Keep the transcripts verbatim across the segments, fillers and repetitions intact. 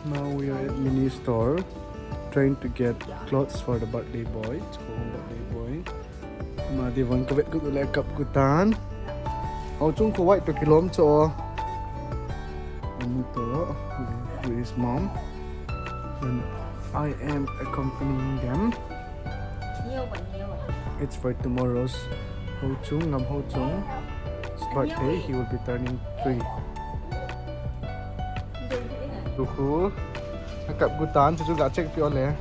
Now we are at mini store, trying to get clothes for the birthday boy. It's for birthday boy. Ama di vang kavet kut le kap kutan. Hao Chung ko white to kilom cho. Anu to with his mom. And I am accompanying them. It's for tomorrow's Hao Chung, Ngam Hao Chung's birthday. He will be turning three. Duhu. Akap gutan chu ga check pi ole.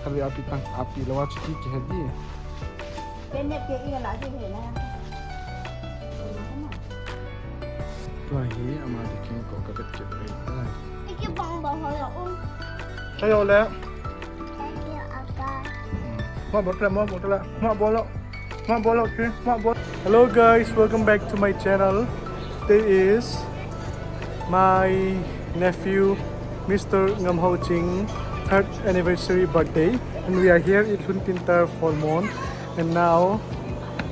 Kali api tang api lawa chu ki ke di. Tua hi ama di king ko ka bet ke bai tai. Iki bang bang ho lo um. Ayo le. Thank you, Uncle. Mo bottle, mo bottle, mo bottle, mo bottle, okay, mo bottle. Hello guys, welcome back to my channel. Today is my nephew, Mister Ngam Hao Ching, third anniversary birthday, and we are here at Hluntintar Full Moon. And now,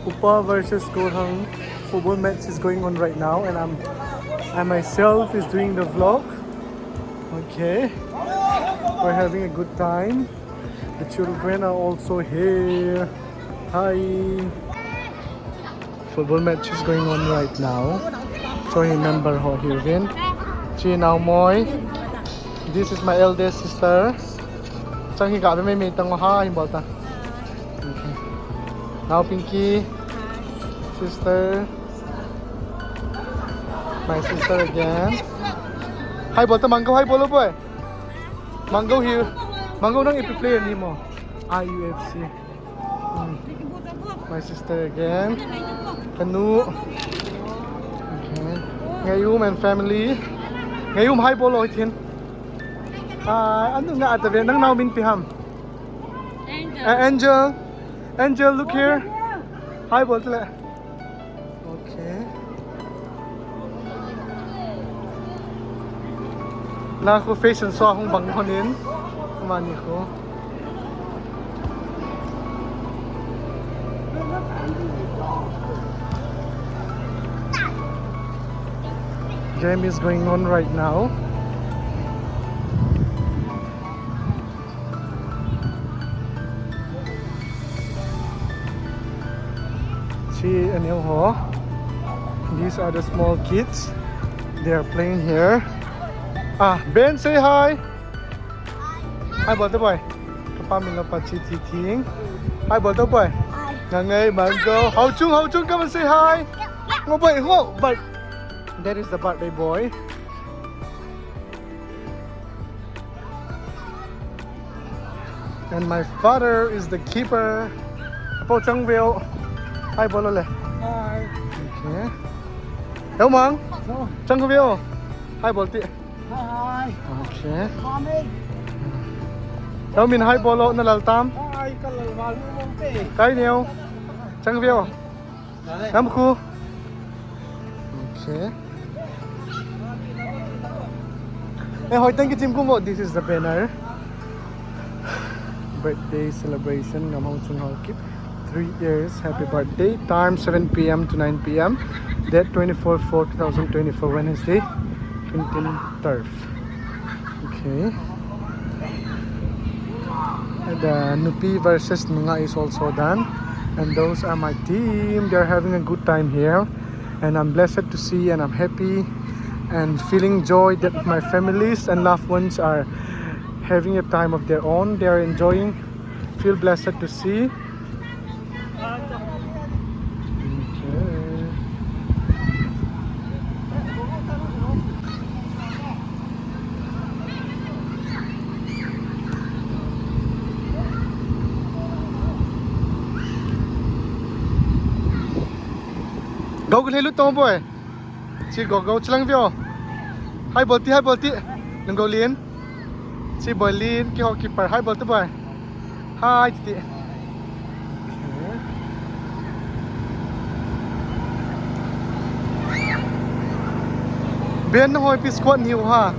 Upa versus Kohang football match is going on right now, and I'm, I myself is doing the vlog. Okay, we're having a good time. The children are also here. Hi. Football match is going on right now. So hi member ho hi vin. Chi nao moi. This is my eldest sister. Chang hi ga be mai mai tang ha hi bol ta. Okay. Now Pinky. Sister. My sister again. Hi bol ta Mango, hi bol boy. Mango hi. Mango nang ipi player ni mo. I U F C. Hmm. My sister again. Kanu. Okay. Ngayum and family. Ngayum hi bol o thin. Hi, anu nga ata ve nang nao min pi ham. Angel. Uh, Angel. Angel, look here. Hi bol tele. Okay. Na khu fashion show hung bang honin. Mani khu. Game is going on right now. See, and ho. These are the small kids. They are playing here. Ah, Ben, say hi. Hi, bol te boy. Kapa min lo pa chi ti ting. Hi, bol te boy. Hi. Ngangai, Mango. Hao Chung, Hao Chung, come and say hi. Ngo boy, ngo. But that is the birthday boy. And my father is the keeper. Apo Changveo. Hi, bol le. Hi. Okay. Hello, Mang. Hello. Changveo. Hi, bol ti. Hi. Okay. Mami. Hello, Min. Hi, bol na lal tam. Hi, ka lal wal mo te. Kai neo. Changveo. Nam khu. Okay. Eh, hoi, thank you, Jim Kumbo. This is the banner. Birthday celebration, Ngam Hao Chung Hao Kip. Three years. Happy birthday. Time seven P M to nine P M. Date twenty-four four two thousand twenty-four, Wednesday. Twenty-third. Okay. The Nupi versus Nunga is also done. And those are my team. They are having a good time here. And I'm blessed to see and I'm happy and feeling joy that my families and loved ones are having a time of their own. They are enjoying. Feel blessed to see. Okay. Go, go, hello, Tom boy. Chi go, go, chilang vio. Hi, Bolti, hi, Bolti. Nang go, Lin. Chi boy, Lin, ki ho keeper. Hi, Bolti boy. Hi, Titi. Ben hoi pi squad ni ha.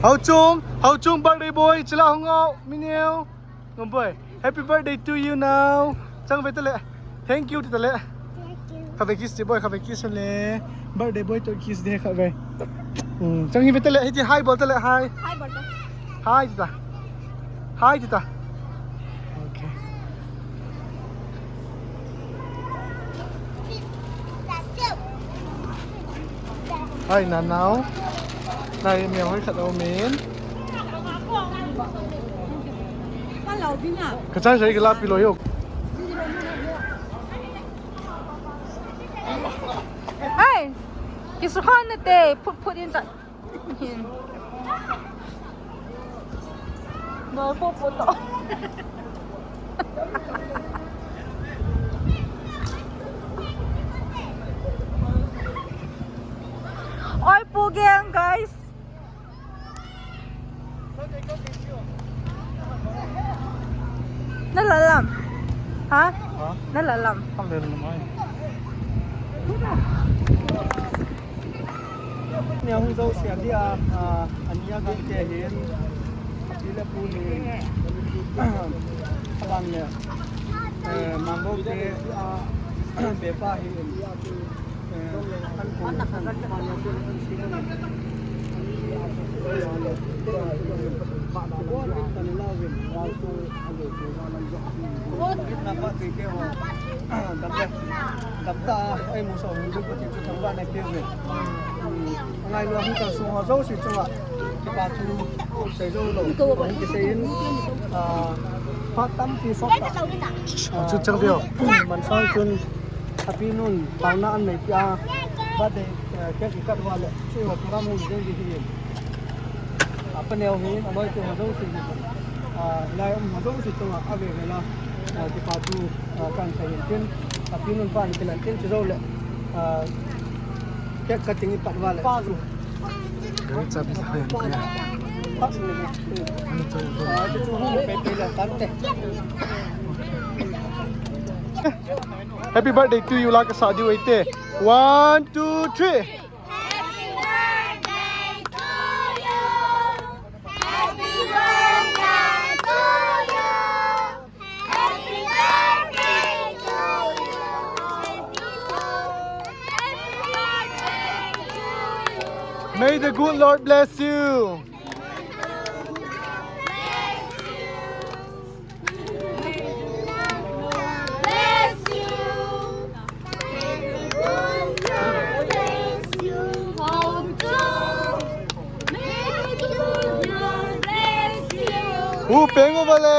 Hao Chung, Hao Chung birthday boy, chila hung out, mineo. Ngam boy, happy birthday to you now. Chang ve tale. Thank you, tale. Thank you. Khatvei kiss ti boy, khatvei kiss le. Birthday boy toh kiss de khatvei. Hmm, chang hi ve tale, hiti hi bol tale, hi. Hi bol ta. Hi tita. Hi tita. Okay. Hi, Nanao. Nai, mi hoi khat o min. Ka chai sai ka la pi lo yo. Ai, kisukhan na te, phut phut in chat. Hin. Noi po po to. Oi, po gang, guys. Na lalam. Ha? Ha? Na lalam. Pang le lamai. Ni hung zo sia dia, a, ania gam te hin. Pi le pu ni. Abang le. Eh, mango te, a, bepa hin. Chu chang veo. Mansang chun Happy Noon, taona an nei tia, birthday, eh, cake i cut uva le, chu ho program hung ding di hi. A paneo hi, a loi te ho jouse hi. A, hilai um ho jouse chunga, a ve ve la, a, kipa thu, a, kan sei hin tin, Happy Noon pa ni kilan tin chu jo le, a, cake cutting i pat uva le. Pa chu. Gari chabi sa hai ko ya. Pa chu. Ani to. A, chu hung pe pe la tan te. Happy birthday to you, la ka sa diu ahi te. One, two, three. Happy birthday to you. Happy birthday to you. Happy birthday to you. Happy birthday to you. May the good Lord bless you. Hu peng uva le.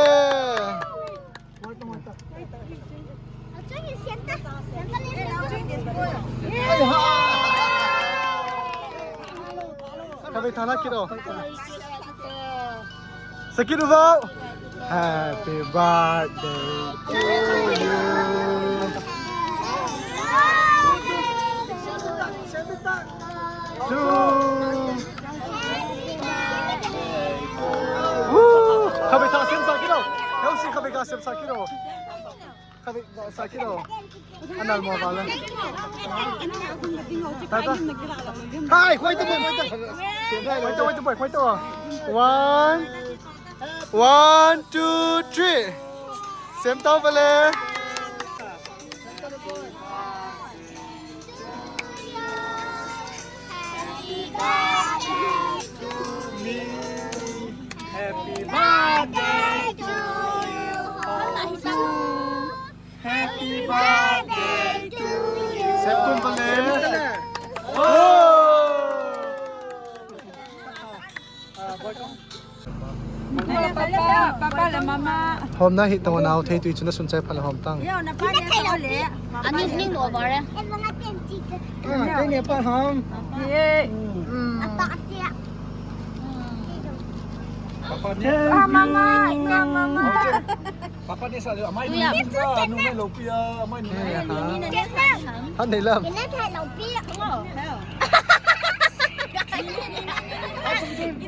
Khatvei tha la kit o. Sa kit uvo. Happy birthday to you. To. Woo! Khatvei tha sem sa kit o. Heusi khatvei tha sem sa kit o. Khatvei tha sem sa kit o. Anal mo bala. Tata. Hai, khoi to, khoi to. Khoi to, khoi to, khoi to. One. One, two, three. Sem tau bale. Happy birthday to you. Happy birthday to you. Sem tum bale. Oh. Papa, papa le mama. Hom na hi tong nau thei tui chuna sun chai phala hom tang. Yo, na pa ne le. Ani ning lo bare. Ah, tei ne pa ham. Ye. Mm. Papa ne. Ah, mama, ina mama. Papa ni sa le, amai ni. Anu mai lo pia, amai ni. Han nei lam. Ina tha lo pia.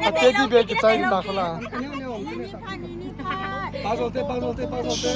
Ate di be ki chai na khala. Pa zo te, pa zo te, pa zo te.